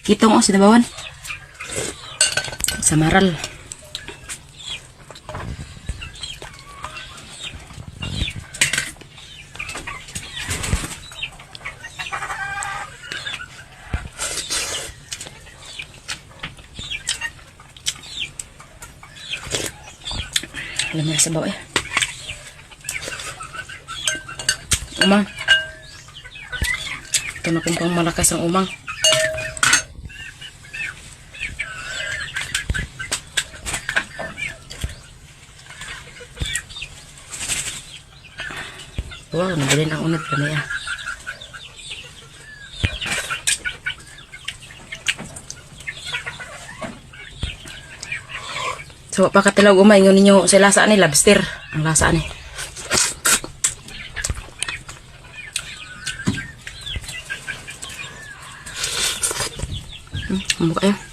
Kitong oh, sinabawan. Samaral. Alam mo na sabaw eh. Umang. Ito na kung pang malakas ang umang. Wow, nabilin ang unod kami ah. So, pakatilaw umay, ingon ninyo sa lasa ni lobster. Ang lasa ni. Ang mukha eh.